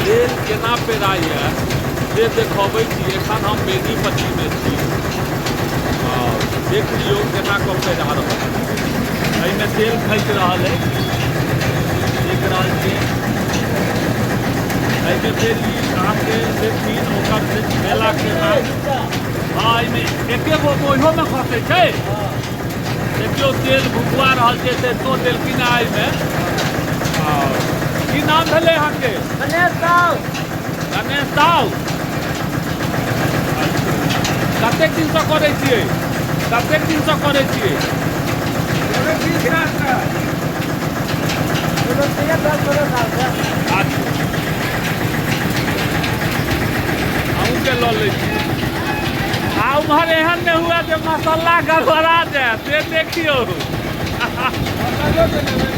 तेल केना पेराइए से देखबै छी। एखन हम बेनीपट्टीमे छी। देख लियौ केना कऽ पेरा रहल छै। एहिमे तेल खसि रहल अछि, देख रहल छियै। एहिमे फेर ई अहाँके देथिन, ओकर भेलाके बाद। हँ, एहिमे एके गो ओहियोमे खसै छै। देखियौ, तेल भुकुआ रहल छै, सरिसो देलखिन हँ एहिमे। की नाम भेलै अहाँके? गणेश साहु। गणेश साहु। कतेक दिनसँ करै छियै? कतेक दिनसँ करै छियै? अच्छा, अहूँके लऽ लै छी। आ उम्हर एहन नहि हुए जे मसाला गड़बड़ा जाय, से देखियौ।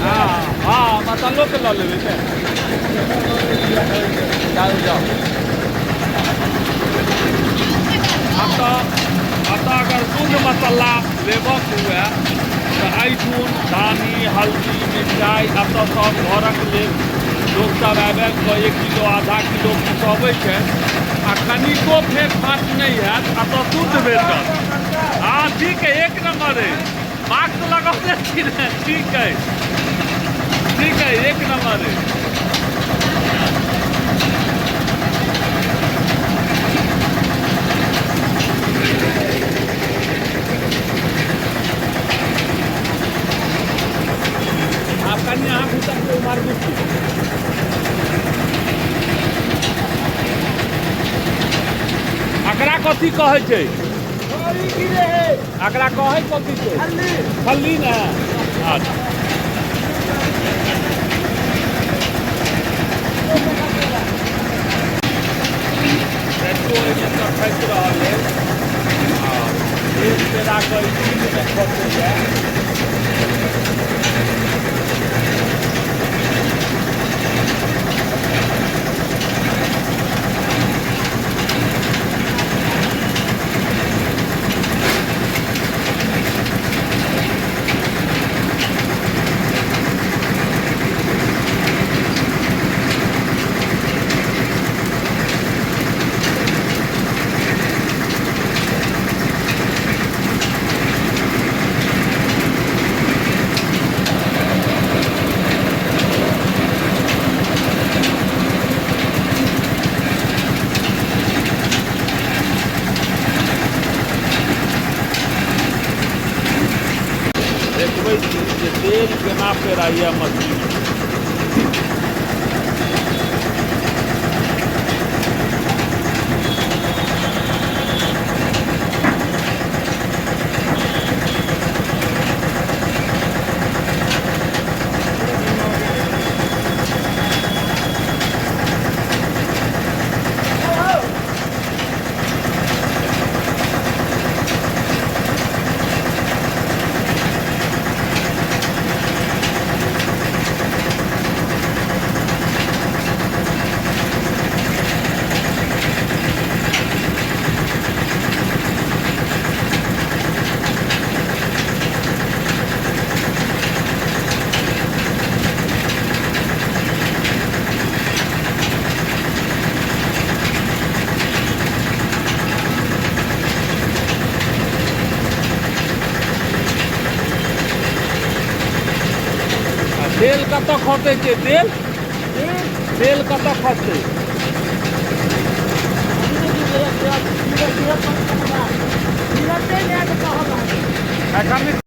हँ हँ, मसालोके लऽ लेबै ने। जाउ जाउ। एतऽ अगर शुद्ध मसाला लेबक हुए तऽ एहिठुन धानी, हल्दी, मिरचाइ एतऽ सब घरक लेल लोकसभ आबि आबि कऽ 1 किलो, आधा किलो पिसबै छै आ कनिको फेर फाट नहि हैत। एतऽ शुद्ध भेटत। हँ, ठीक है, एक नंबर है। मास्क लगौने छी ने? ठीक है, ठीक है, एक नंबर है। आब कनि अहाँ घुसक के उम्हर घुसू। एकरा कथी कहै छै? एकरा कहै कथी छै? खल्ली ने? अच्छा। देखियौ, एहिमे सँ खसि रहल अछि आ तेल पेरा कऽ ई चीजमे खसैए। देखबै छी जे तेल केना पेराइए मशीन। आ तेल कतऽ खसै छै? तेल, तेल कतऽ खसतै? एखन